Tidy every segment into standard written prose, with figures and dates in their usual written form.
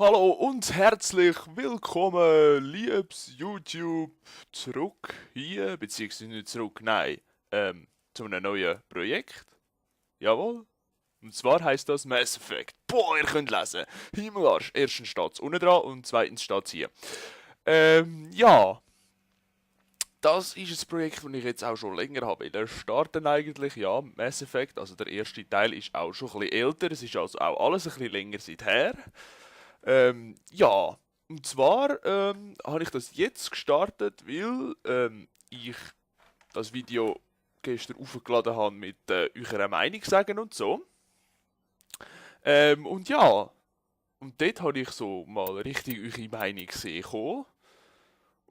Hallo und herzlich willkommen, liebes YouTube, zurück hier, beziehungsweise nicht zurück, nein, zu einem neuen Projekt. Jawohl. Und zwar heißt das Mass Effect. Boah, ihr könnt lesen. Himmelarsch. Erstens steht's unten dran und zweitens steht's hier. Ja. Das ist ein Projekt, das ich jetzt auch schon länger habe. Der starten eigentlich, ja, Mass Effect, also der erste Teil ist auch schon ein bisschen älter. Es ist also auch alles ein bisschen länger seither. Ja, und zwar habe ich das jetzt gestartet, weil ich das Video gestern aufgeladen habe mit eurer Meinung sagen und so. Und ja, und dort habe ich so mal richtig eure Meinung gesehen.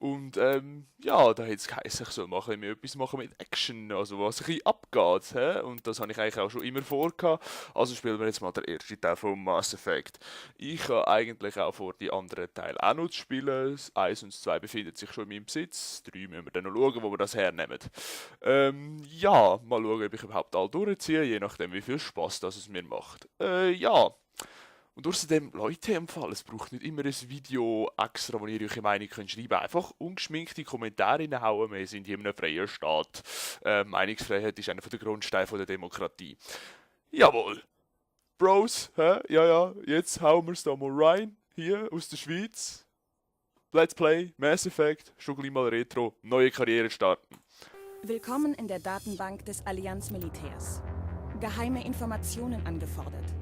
Und ja, da hat es geheißen, ich soll mal ein bisschen etwas machen mit Action, also was ein bisschen abgeht. Hä? Und das habe ich eigentlich auch schon immer vorgehabt. Also spielen wir jetzt mal den ersten Teil von Mass Effect. Ich habe eigentlich auch vor, die anderen Teile auch noch zu spielen. Das 1 und das 2 befinden sich schon in meinem Besitz. 3 müssen wir dann noch schauen, wo wir das hernehmen. Ja, mal schauen, ob ich überhaupt all durchziehe, je nachdem wie viel Spaß das es mir macht. Ja. Und außerdem, Leute im Fall, es braucht nicht immer ein Video extra, wo ihr eure Meinung könnt schreiben könnt. Einfach ungeschminkte Kommentare reinhauen. Wir sind hier in einem freien Staat. Meinungsfreiheit ist einer der Grundsteine der Demokratie. Jawohl. Bros, hä? Ja, ja, jetzt hauen wir es da mal rein. Hier aus der Schweiz. Let's Play, Mass Effect, schon gleich mal Retro, neue Karriere starten. Willkommen in der Datenbank des Allianz-Militärs. Geheime Informationen angefordert.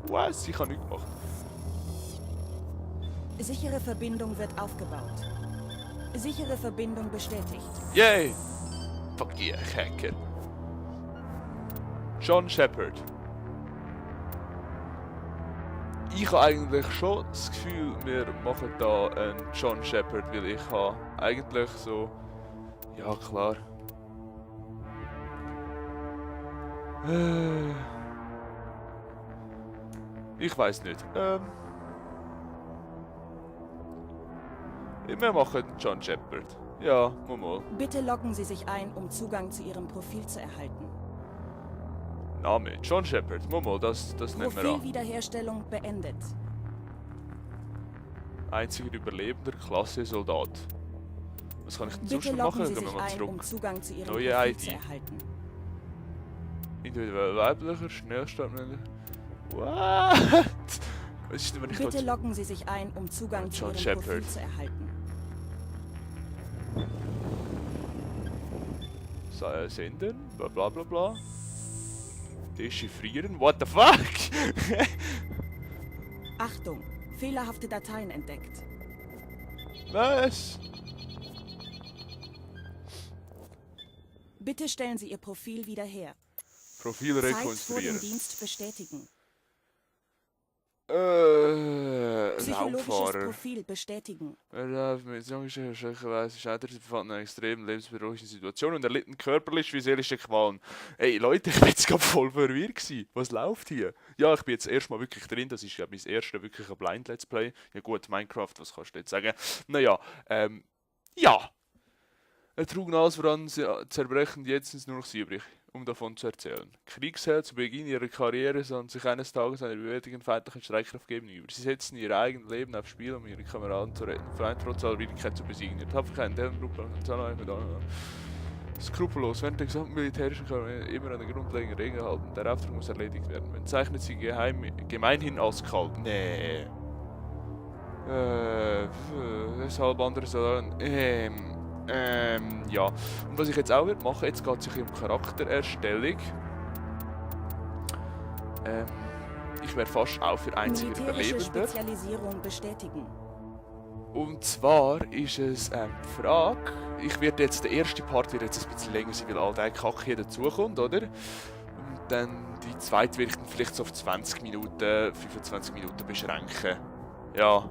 Was? Ich habe nichts gemacht. Sichere Verbindung wird aufgebaut. Sichere Verbindung bestätigt. Yay! Fuck yeah, Hacker. John Shepard. Ich habe eigentlich schon das Gefühl, wir machen da einen John Shepard, weil ich habe eigentlich so... Ja, klar. Ich weiß nicht. Wir machen John Shepard. Ja, mal. Bitte loggen Sie sich ein, um Zugang zu Ihrem Profil zu erhalten. Name, John Shepard. Mal, das nehmen wir an. Profilwiederherstellung beendet. Einziger Überlebender, Klasse Soldat. Was kann ich denn sonst Bitte noch machen? loggen Sie Gehen wir sich mal ein, zurück. um Zugang zu Ihrem Neue Profil ID. zu erhalten. Individuell weiblicher, Schnellstartmanager. What? Was ist denn, wenn ich Bitte dort... loggen Sie sich ein, um Zugang zu John Ihrem Shepard. Profil zu erhalten. Senden, bla bla bla bla. Dechiffrieren, what the fuck? Achtung! Fehlerhafte Dateien entdeckt. Was? Bitte stellen Sie Ihr Profil wieder her. Profil Zeit vor dem rekonstruieren. Dienst bestätigen. Psychologisches Raumfahrer. Profil bestätigen. Möglicherweise scheitert sie befand in einer extrem lebensbedrohlichen Situation und erlitten körperlich wie seelische Qualen. Ey Leute, ich bin jetzt gerade voll verwirrt gewesen. Was läuft hier? Ja, ich bin jetzt erstmal wirklich drin. Das ist ja mein erster wirklicher Blind Let's Play. Ja gut, Minecraft, was kannst du jetzt sagen? Naja, ja. Er trugen alles voran, zerbrechen, jetzt sind nur noch sie übrig, um davon zu erzählen. Kriegsheld zu Beginn ihrer Karriere sahen sich eines Tages einer bewältigenden feindlichen Streitkraft gegenüber. Sie setzten ihr eigenes Leben aufs Spiel, um ihre Kameraden zu retten, Verein trotz aller Widrigkeit zu besiegen. Ihre Tapferkeit, deren Gruppe und zahlreiche Medaillen. Skrupellos, während der gesamten militärischen Karriere immer an der grundlegenden Regel halten. Der Auftrag muss erledigt werden. Man zeichnet sie gemeinhin als kalt. Nee. Deshalb andere Soldaten. Ja. Und was ich jetzt auch machen jetzt geht es sich um Charaktererstellung. Ich wäre fast auch für einziger Militärische Überlebender. Spezialisierung bestätigen. Und zwar ist es die Frage, ich werde jetzt, der erste Part wird jetzt ein bisschen länger sein, weil all der Kack hier dazukommt, oder? Und dann die zweite werde ich dann vielleicht so auf 20 Minuten, 25 Minuten beschränken. Ja.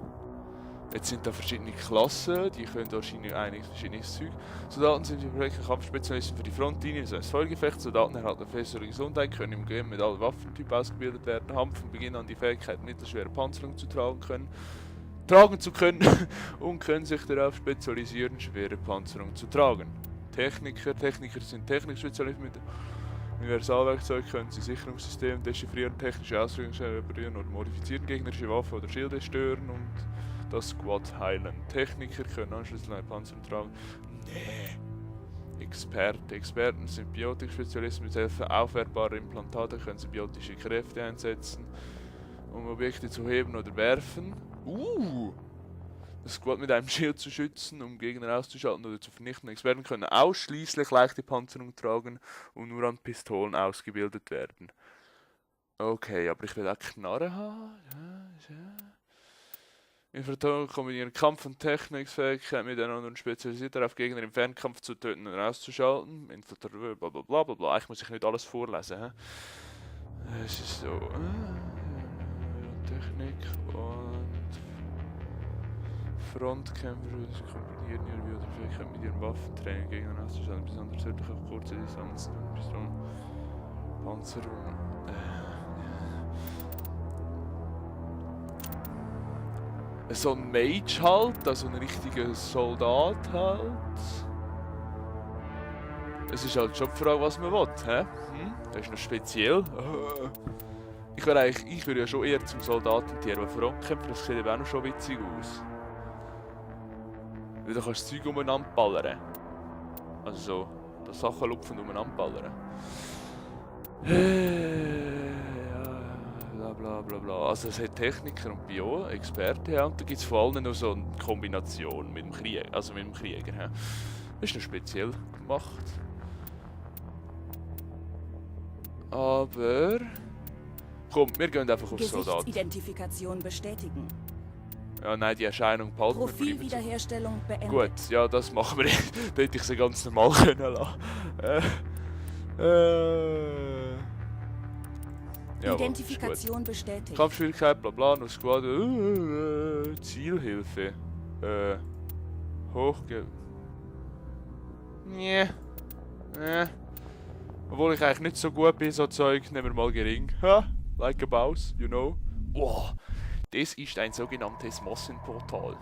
Jetzt sind da verschiedene Klassen, die können wahrscheinlich einiges verschiedenes Zeug. Soldaten sind die Kampfspezialisten für die Frontlinie, das heißt Vollgefecht. Soldaten erhalten eine bessere Gesundheit, können im Game mit allen Waffentypen ausgebildet werden, haben von Beginn an die Fähigkeit, mittelschwere Panzerung tragen zu können und können sich darauf spezialisieren, schwere Panzerung zu tragen. Techniker sind Technikspezialisten mit Universalwerkzeug können sie Sicherungssysteme dechiffrieren, technische Ausführungen reparieren oder modifizieren, gegnerische Waffen oder Schilde stören und das Squad heilen. Techniker können anschließend eine Panzer tragen. Nee. Experten sind Biotikspezialisten mit Hilfe aufwertbarer Implantate, können sie biotische Kräfte einsetzen, um Objekte zu heben oder werfen. Das Squad mit einem Schild zu schützen, um Gegner auszuschalten oder zu vernichten. Experten können ausschließlich leichte Panzerung tragen und nur an Pistolen ausgebildet werden. Okay, aber ich will auch Knarre haben. Infiltrator kombinieren Kampf- und Technikfähigkeit miteinander und spezialisiert darauf, Gegner im Fernkampf zu töten und auszuschalten. Infiltrator, bla bla bla bla bla. Eigentlich muss ich nicht alles vorlesen. He? Es ist so. Technik und Frontkämpfer, das kombinieren ihre Biotechnik mit ihren Waffentraining Gegner auszuschalten, besonders tödlich auf kurze Distanzen, Pistolen, Panzerung. So ein Mage halt, also ein richtiger Soldat halt. Es ist halt schon die Frage, was man will, hä? Das ist noch speziell. Ich würde ja schon eher zum Soldaten tieren, aber Frontkämpfer, das sieht eben auch noch schon witzig aus. Weil da kannst du Zeug umeinander ballern. Also so, da Sachen lupfen und umeinander ballern. Bla bla bla bla. Also es hat Techniker und Bio-Experten, ja, und da gibt es vor allem noch so eine Kombination mit dem Krieger. Ja. Das ist noch speziell gemacht. Aber... Komm, wir gehen einfach auf Soldat. Gesichtsidentifikation bestätigen. Ja, nein, die Erscheinung behalten wir. Profilwiederherstellung beendet. Gut, ja, das machen wir nicht. Da hätte ich sie ganz normal können lassen. Ja, Identifikation bestätigt. Kampfschwierigkeit, bla bla, noch Squad. Zielhilfe. Hochge... Nee. Obwohl ich eigentlich nicht so gut bin, so Zeug, nehmen wir mal gering. Ha, like a boss, you know. Wow, das ist ein sogenanntes Massenportal.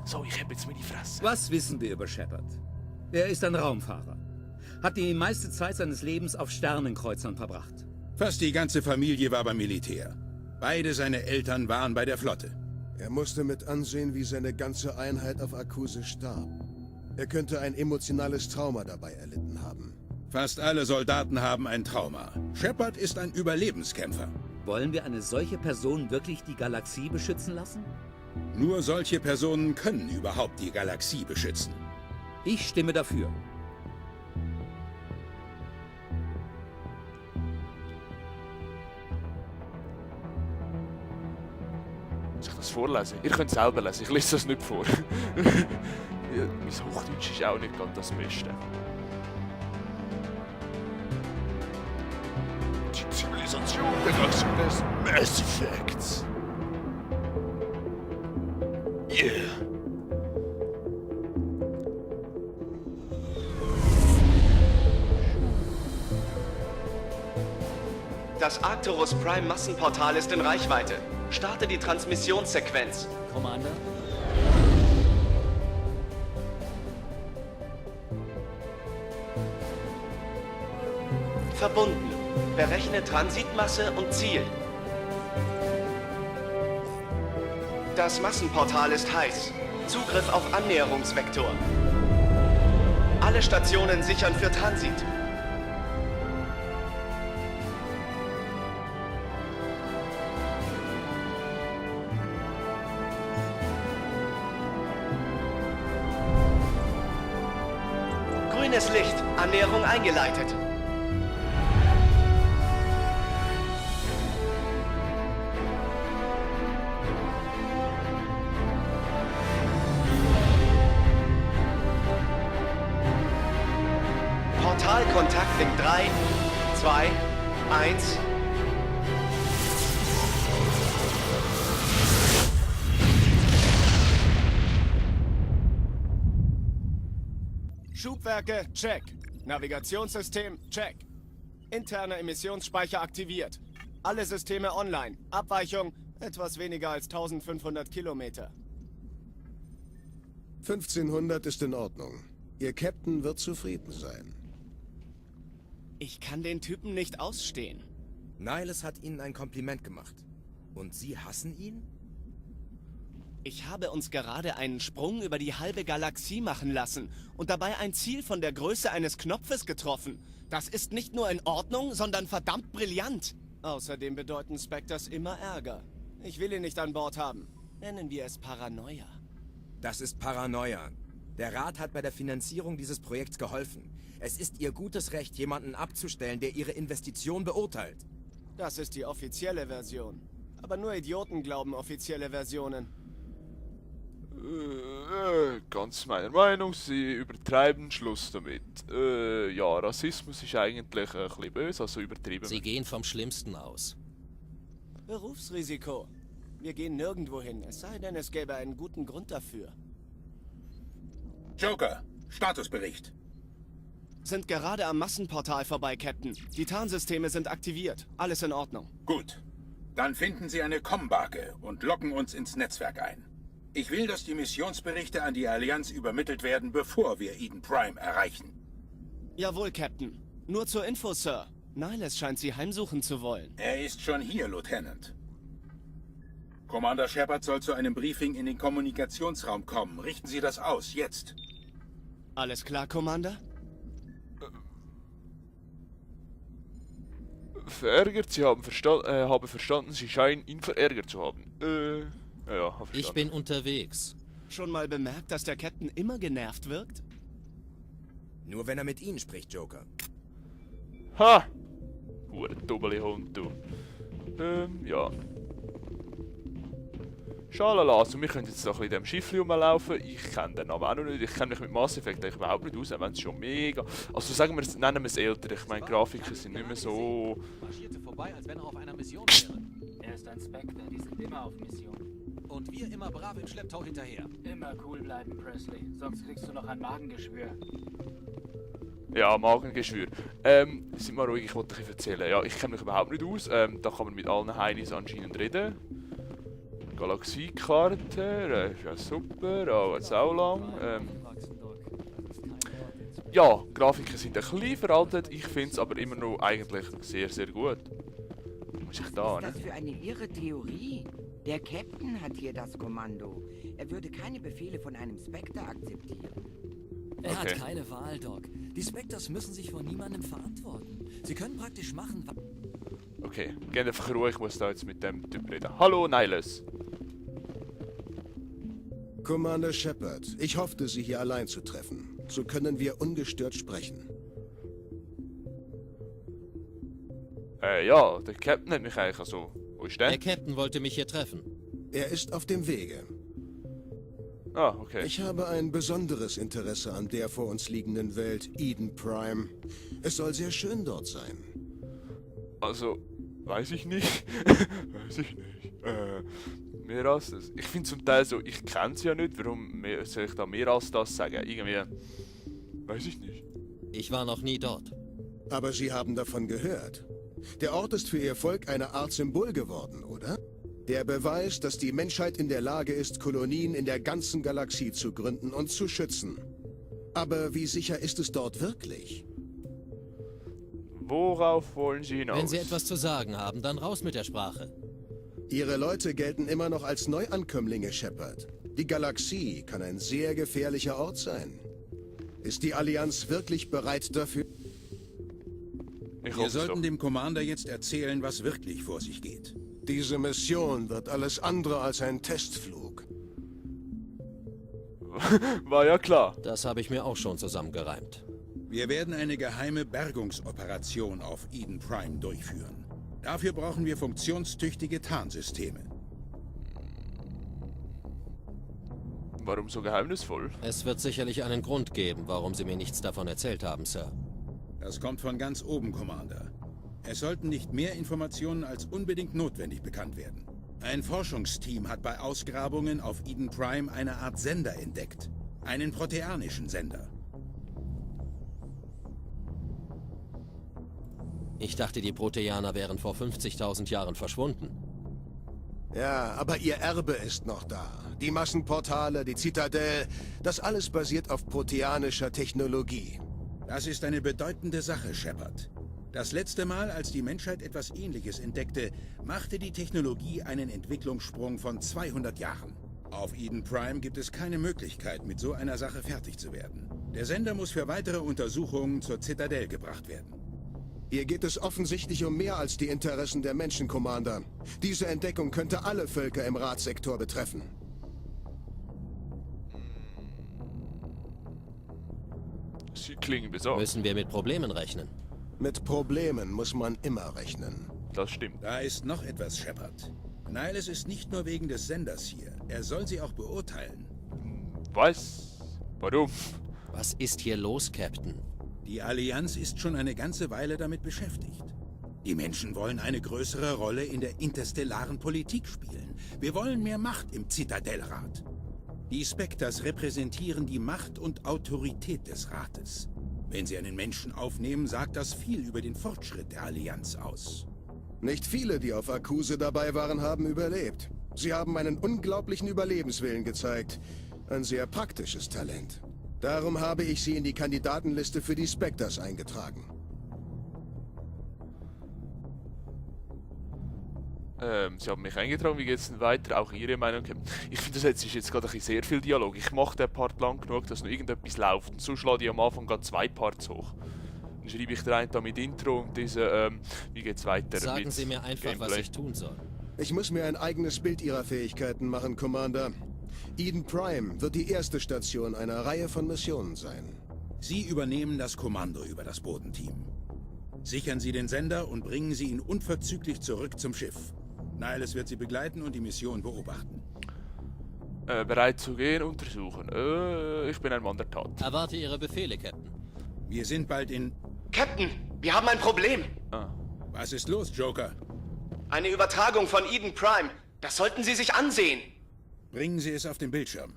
So, ich habe jetzt meine Fresse. Was wissen wir über Shepard? Er ist ein Raumfahrer. Hat die meiste Zeit seines Lebens auf Sternenkreuzern verbracht. Fast die ganze Familie war beim Militär. Beide seine Eltern waren bei der Flotte. Er musste mit ansehen, wie seine ganze Einheit auf Akuse starb. Er könnte ein emotionales Trauma dabei erlitten haben. Fast alle Soldaten haben ein Trauma. Shepard ist ein Überlebenskämpfer. Wollen wir eine solche Person wirklich die Galaxie beschützen lassen? Nur solche Personen können überhaupt die Galaxie beschützen. Ich stimme dafür. Muss ich das vorlesen? Ihr könnt es selber lesen, ich lese das nicht vor. Ja, mein Hochdeutsch ist auch nicht ganz das Beste. Die Zivilisation der Galaxie des Mass Effects. Yeah. Das Arcturus Prime Massenportal ist in Reichweite. Starte die Transmissionssequenz. Commander? Verbunden. Berechne Transitmasse und Ziel. Das Massenportal ist heiß. Zugriff auf Annäherungsvektor. Alle Stationen sichern für Transit. Grünes Licht. Annäherung eingeleitet. Portalkontakt in 3, 2, 1. Schubwerke, check. Navigationssystem, check. Interner Emissionsspeicher aktiviert. Alle Systeme online. Abweichung etwas weniger als 1500 Kilometer. 1500 ist in Ordnung. Ihr Captain wird zufrieden sein. Ich kann den Typen nicht ausstehen. Niles hat Ihnen ein Kompliment gemacht. Und Sie hassen ihn? Ich habe uns gerade einen Sprung über die halbe Galaxie machen lassen und dabei ein Ziel von der Größe eines Knopfes getroffen. Das ist nicht nur in Ordnung, sondern verdammt brillant. Außerdem bedeuten Spectres immer Ärger. Ich will ihn nicht an Bord haben. Nennen wir es Paranoia. Das ist Paranoia. Der Rat hat bei der Finanzierung dieses Projekts geholfen. Es ist Ihr gutes Recht, jemanden abzustellen, der Ihre Investition beurteilt. Das ist die offizielle Version. Aber nur Idioten glauben offizielle Versionen. Ganz meiner Meinung, sie übertreiben, Schluss damit. Ja, Rassismus ist eigentlich ein bisschen böse, also übertrieben. Sie gehen vom Schlimmsten aus. Berufsrisiko. Wir gehen nirgendwo hin, es sei denn, es gäbe einen guten Grund dafür. Joker, Statusbericht. Sind gerade am Massenportal vorbei, Captain. Die Tarnsysteme sind aktiviert. Alles in Ordnung. Gut. Dann finden Sie eine Kombake und locken uns ins Netzwerk ein. Ich will, dass die Missionsberichte an die Allianz übermittelt werden, bevor wir Eden Prime erreichen. Jawohl, Captain. Nur zur Info, Sir. Niles scheint Sie heimsuchen zu wollen. Er ist schon hier, Lieutenant. Commander Shepard soll zu einem Briefing in den Kommunikationsraum kommen. Richten Sie das aus, jetzt. Alles klar, Commander? Verärgert, Sie haben verstanden, Sie scheinen ihn verärgert zu haben. Ja, hab Ich verstanden. bin unterwegs. Schon mal bemerkt, dass der Captain immer genervt wirkt? Nur wenn er mit Ihnen spricht, Joker. Ha! Hure dubbele Hund, du. Ja. Schalala, also wir können jetzt noch in diesem Schiff rumlaufen. Ich kenne den Namen auch noch nicht. Ich kenne mich mit Mass Effect eigentlich überhaupt nicht aus, wenn es schon mega... Also sagen wir, nennen wir es älter. Ich meine, Grafiken sind nicht mehr so... Marschierte vorbei, als wenn er auf einer Mission wäre. Er ist ein Spectre, die sind immer auf Mission. Und wir immer brav im Schlepptau hinterher. Immer cool bleiben, Presley, sonst kriegst du noch ein Magengeschwür. Ja, Magengeschwür. Sind mal ruhig, ich wollte euch erzählen. Ja, ich kenne mich überhaupt nicht aus. Da kann man mit allen Heinis anscheinend reden. Galaxiekarte, ist ja super, auch jetzt auch lang. Ja, Grafiken sind ein bisschen veraltet, ich finde es aber immer noch eigentlich sehr, sehr gut. Muss ich da, Was ne? ist das für eine irre Theorie? Der Captain hat hier das Kommando. Er würde keine Befehle von einem Spectre akzeptieren. Er hat keine Wahl, Doc. Die Spectres müssen sich vor niemandem verantworten. Sie können praktisch machen, was... Okay, geh einfach ruhig, ich muss da jetzt mit dem Typ reden. Hallo, Niles. Commander Shepard, ich hoffte, Sie hier allein zu treffen. So können wir ungestört sprechen. Ja, der Captain hat mich eigentlich also... Wo ist der? Der Captain wollte mich hier treffen. Er ist auf dem Wege. Ah, okay. Ich habe ein besonderes Interesse an der vor uns liegenden Welt, Eden Prime. Es soll sehr schön dort sein. Also, weiß ich nicht. Weiß ich nicht. Mehr als das. Ich finde zum Teil so, ich kenne es ja nicht. Warum soll ich da mehr als das sagen? Irgendwie, weiß ich nicht. Ich war noch nie dort. Aber Sie haben davon gehört. Der Ort ist für Ihr Volk eine Art Symbol geworden, oder? Der Beweis, dass die Menschheit in der Lage ist, Kolonien in der ganzen Galaxie zu gründen und zu schützen. Aber wie sicher ist es dort wirklich? Worauf wollen Sie hinaus? Wenn Sie etwas zu sagen haben, dann raus mit der Sprache. Ihre Leute gelten immer noch als Neuankömmlinge, Shepard. Die Galaxie kann ein sehr gefährlicher Ort sein. Ist die Allianz wirklich bereit dafür? Wir sollten dem Commander jetzt erzählen, was wirklich vor sich geht. Diese Mission wird alles andere als ein Testflug. War ja klar. Das habe ich mir auch schon zusammengereimt. Wir werden eine geheime Bergungsoperation auf Eden Prime durchführen. Dafür brauchen wir funktionstüchtige Tarnsysteme. Warum so geheimnisvoll? Es wird sicherlich einen Grund geben, warum Sie mir nichts davon erzählt haben, Sir. Das kommt von ganz oben, Commander. Es sollten nicht mehr Informationen als unbedingt notwendig bekannt werden. Ein Forschungsteam hat bei Ausgrabungen auf Eden Prime eine Art Sender entdeckt. Einen proteanischen Sender. Ich dachte, die Proteaner wären vor 50.000 Jahren verschwunden. Ja, aber ihr Erbe ist noch da. Die Massenportale, die Zitadelle, das alles basiert auf proteanischer Technologie. Das ist eine bedeutende Sache, Shepard. Das letzte Mal, als die Menschheit etwas Ähnliches entdeckte, machte die Technologie einen Entwicklungssprung von 200 Jahren. Auf Eden Prime gibt es keine Möglichkeit, mit so einer Sache fertig zu werden. Der Sender muss für weitere Untersuchungen zur Zitadelle gebracht werden. Hier geht es offensichtlich um mehr als die Interessen der Menschen, Commander. Diese Entdeckung könnte alle Völker im Ratssektor betreffen. Sie klingen besorgt. Müssen wir mit Problemen rechnen? Mit Problemen muss man immer rechnen. Das stimmt. Da ist noch etwas, Shepard. Niles ist nicht nur wegen des Senders hier. Er soll sie auch beurteilen. Was? Warum? Was ist hier los, Captain? Die Allianz ist schon eine ganze Weile damit beschäftigt. Die Menschen wollen eine größere Rolle in der interstellaren Politik spielen. Wir wollen mehr Macht im Zitadellrat. Die Spectres repräsentieren die Macht und Autorität des Rates. Wenn sie einen Menschen aufnehmen, sagt das viel über den Fortschritt der Allianz aus. Nicht viele, die auf Akuse dabei waren, haben überlebt. Sie haben einen unglaublichen Überlebenswillen gezeigt. Ein sehr praktisches Talent. Darum habe ich sie in die Kandidatenliste für die Spectres eingetragen. Sie haben mich eingetragen, wie geht es denn weiter? Auch Ihre Meinung? Ich finde, das ist jetzt gerade ein bisschen sehr viel Dialog. Ich mache den Part lang genug, dass noch irgendetwas läuft. Und so schlage ich am Anfang gerade 2 Parts hoch. Dann schreibe ich den einen da mit Intro und diese, wie geht's weiter? Sagen mit Sie mir einfach, Gameplay. was ich tun soll. Ich muss mir ein eigenes Bild Ihrer Fähigkeiten machen, Commander. Eden Prime wird die erste Station einer Reihe von Missionen sein. Sie übernehmen das Kommando über das Bodenteam. Sichern Sie den Sender und bringen Sie ihn unverzüglich zurück zum Schiff. Niles wird Sie begleiten und die Mission beobachten. Bereit zu gehen, untersuchen. Ich bin ein Mann der Tat. Erwarte Ihre Befehle, Captain. Wir sind bald in... Captain, wir haben ein Problem. Was ist los, Joker? Eine Übertragung von Eden Prime. Das sollten Sie sich ansehen. Bringen Sie es auf den Bildschirm.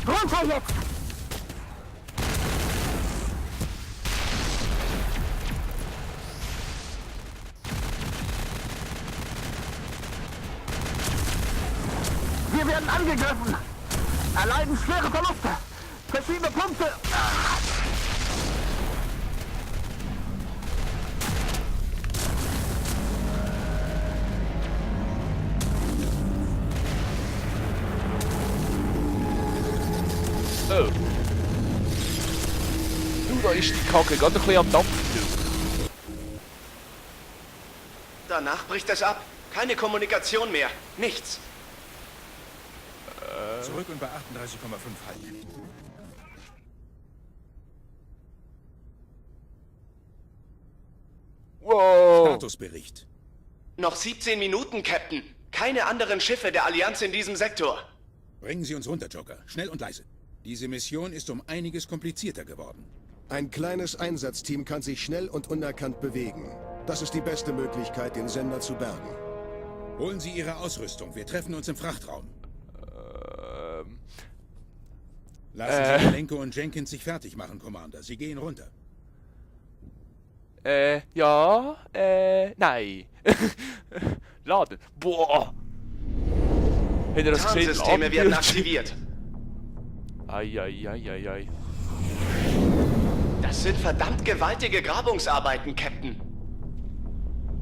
Runter jetzt! Wir werden angegriffen! Erleiden schwere Verluste! Verschiedene Punkte! Oh. Du, da ist die Kacke gerade ein bisschen am Dampfen. Danach bricht es ab. Keine Kommunikation mehr. Nichts. Zurück und bei 38,5 halten. Wow. Statusbericht. Noch 17 Minuten, Captain. Keine anderen Schiffe der Allianz in diesem Sektor. Bringen Sie uns runter, Joker. Schnell und leise. Diese Mission ist um einiges komplizierter geworden. Ein kleines Einsatzteam kann sich schnell und unerkannt bewegen. Das ist die beste Möglichkeit, den Sender zu bergen. Holen Sie Ihre Ausrüstung. Wir treffen uns im Frachtraum. Lassen Sie Malenko und Jenkins sich fertig machen, Commander. Sie gehen runter. Ja, nein. Laden. Boah. Habt ihr das gesehen? Tarnsysteme werden aktiviert. Ei. Das sind verdammt gewaltige Grabungsarbeiten, Captain.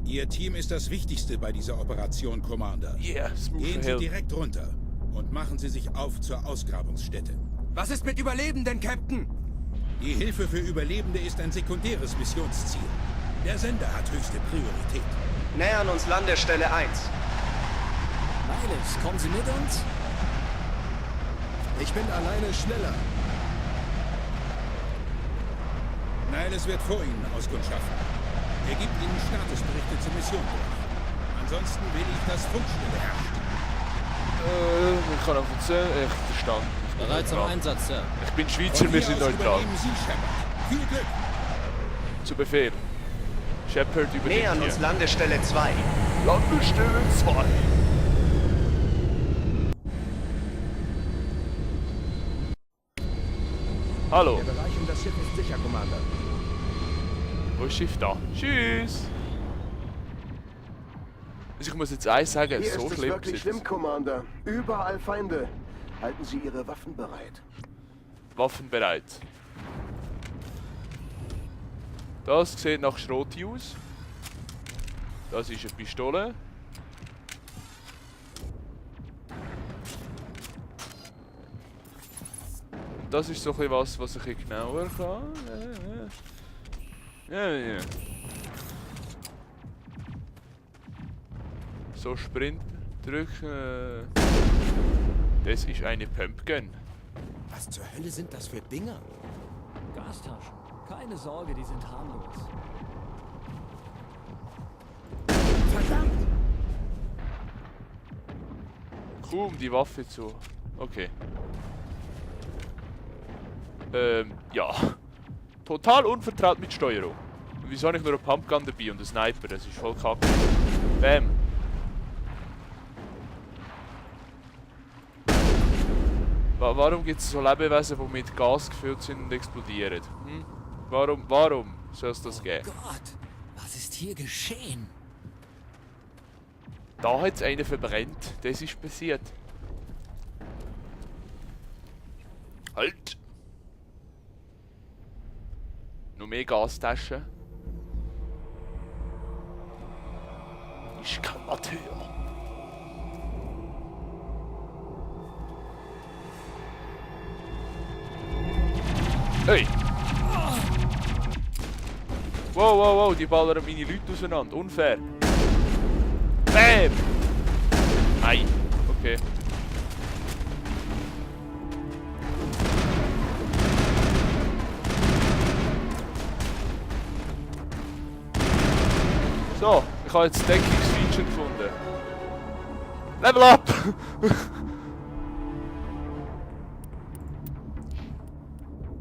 Ihr Team ist das Wichtigste bei dieser Operation, Commander. Yeah, smooth Gehen Sie hell. direkt runter und machen Sie sich auf zur Ausgrabungsstätte. Was ist mit Überlebenden, Captain? Die Hilfe für Überlebende ist ein sekundäres Missionsziel. Der Sender hat höchste Priorität. Nähern uns Landestelle 1. Niles, kommen Sie mit uns? Ich bin alleine schneller. Niles wird vor Ihnen Auskunft schaffen. Er gibt Ihnen Statusberichte zur Mission durch. Ansonsten will ich, dass Funkstille herrscht. Ich kann auch erzählen. Ich verstanden. Bereit zum Einsatz, Sir. Ich bin Schweizer, Von wir hier sind aus neutral. übernehmen Sie, Shepard. Viel Glück! Zu Befehl. Shepard übernimmt Nähern uns hier. Landestelle 2. Landestelle 2. Hallo. Der Bereich um das Schiff ist sicher, Commander. Wo ist das Schiff da? Tschüss. Also ich muss jetzt eins sagen, Hier so ist es schlimm wirklich ist schlimm, es. Commander. Überall Feinde. Halten Sie Ihre Waffen bereit. Waffen bereit. Das sieht nach Schroti aus. Das ist eine Pistole. Und das ist so ein bisschen was ich genauer kann. Ja. So Sprint drücken. Das ist eine Pumpgun. Was zur Hölle sind das für Dinger? Gastaschen. Keine Sorge, die sind harmlos. Verdammt! Kaum die Waffe zu. Okay. Ja. Total unvertraut mit Steuerung. Und wieso habe ich nur eine Pumpgun dabei und einen Sniper? Das ist voll kacke. Bam. Warum gibt es so Lebewesen, die mit Gas gefüllt sind und explodieren? Hm? Warum soll es das geben? Oh Gott, was ist hier geschehen? Da hat es einen verbrennt. Das ist passiert. Halt! Noch mehr Gastaschen. Ich kann Amateur. Hey! Wow, die ballern meine Leute auseinander. Unfair. Bam! Nein. Okay. So, ich habe jetzt das Deckungsfeature gefunden. Level up!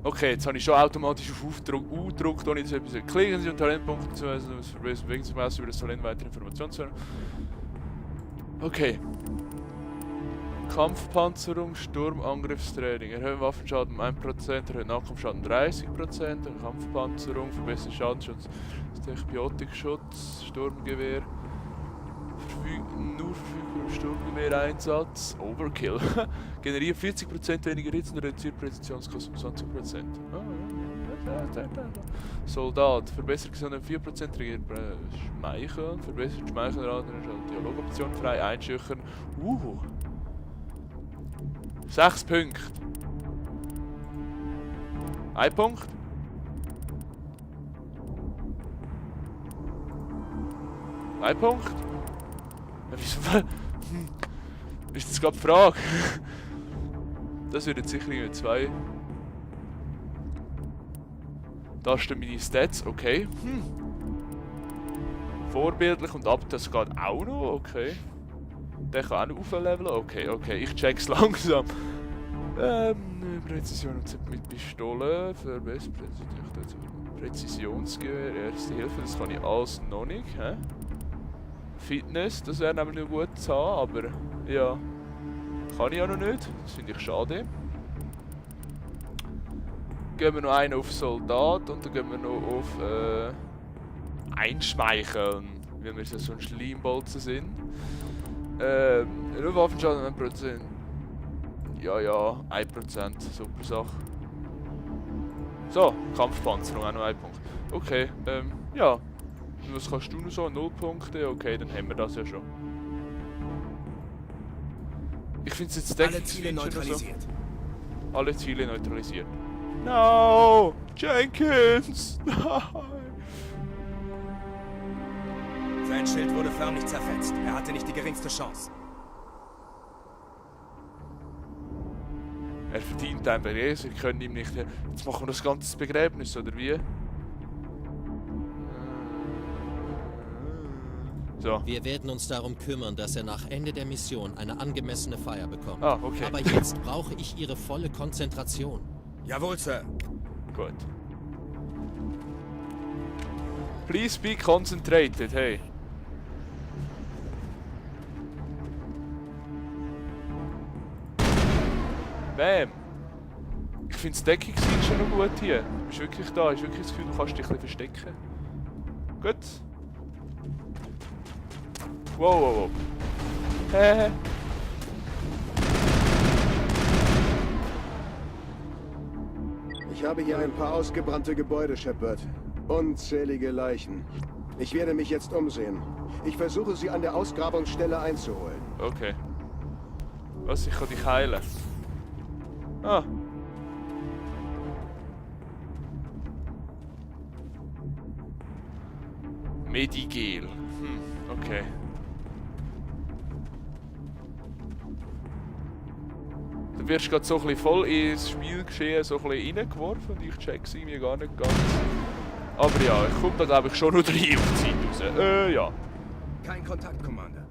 Okay, jetzt habe ich schon automatisch auf Aufdruck U gedrückt, ohne dass ich etwas klicken Sie und Talentpunkte zu weisen, um das Bewegungsmaß über das Talent weitere Informationen zu hören. Okay. Kampfpanzerung, Sturmangriffstraining. Erhöhen Waffenschaden um 1%, erhöhen Nahkampfschaden 30%, Kampfpanzerung, verbessern Schadenschutz, Biotikschutz, Sturmgewehr. Nur verfügbar Sturmgewehreinsatz. Overkill. Generiert 40% weniger Hits und reduziert Präzisionskosten um 20%. Soldat. Verbessert Gesundheit 4%, regiert Schmeicheln. Verbessert Schmeichelrate, Dialogoption frei, einschüchtern. 6 Punkte. 1 Punkt. Ein Punkt. Wieso? Ist das gerade die Frage? Das wird jetzt sicher irgendwie 2. Da stehen meine Stats, okay. Vorbildlich und ab, das geht auch noch, okay. Der kann auch noch aufleveln, okay, ich check's langsam. Präzision mit Pistole, verbessert Präzisionsgewehr, erste Hilfe, das kann ich alles noch nicht, hä? Fitness, das wäre nämlich noch gut zu haben, aber ja, kann ich ja noch nicht, das finde ich schade. Gehen wir noch einen auf Soldat und dann gehen wir noch auf Einschmeicheln, weil wir so ein Schleimbolzen sind. Nur Waffenschaden 1%. Ja, 1%, super Sache. So, Kampfpanzerung, auch noch 1 Punkt. Okay, ja. Was kannst du noch so? 0 Punkte? Okay, dann haben wir das ja schon. Ich finde es jetzt alle Ziele neutralisiert. So. Alle Ziele neutralisiert. No! Jenkins! Sein Schild wurde förmlich zerfetzt. Er hatte nicht die geringste Chance. Er verdient ein Bereich, wir können ihm nicht... Jetzt machen wir das ganze Begräbnis, oder wie? So. Wir werden uns darum kümmern, dass er nach Ende der Mission eine angemessene Feier bekommt. Ah, okay. Aber jetzt brauche ich Ihre volle Konzentration. Jawohl, Sir. Gut. Please be concentrated, hey. Bam. Ich finde das Deckungsfeature noch gut hier. Du bist wirklich da, hast wirklich das Gefühl, du kannst dich ein bisschen verstecken. Gut. Wow. Ich habe hier ein paar ausgebrannte Gebäude, Shepard. Unzählige Leichen. Ich werde mich jetzt umsehen. Ich versuche, sie an der Ausgrabungsstelle einzuholen. Okay. Was, ich kann dich heilen? Ah. Medigel. Okay. Du wirst gerade so ein bisschen voll ins Spielgeschehen so ein bisschen reingeworfen und ich check's irgendwie gar nicht ganz. Aber ja, ich komme da glaube ich schon noch rein auf die Zeit raus. Ja. Kein Kontakt, Commander.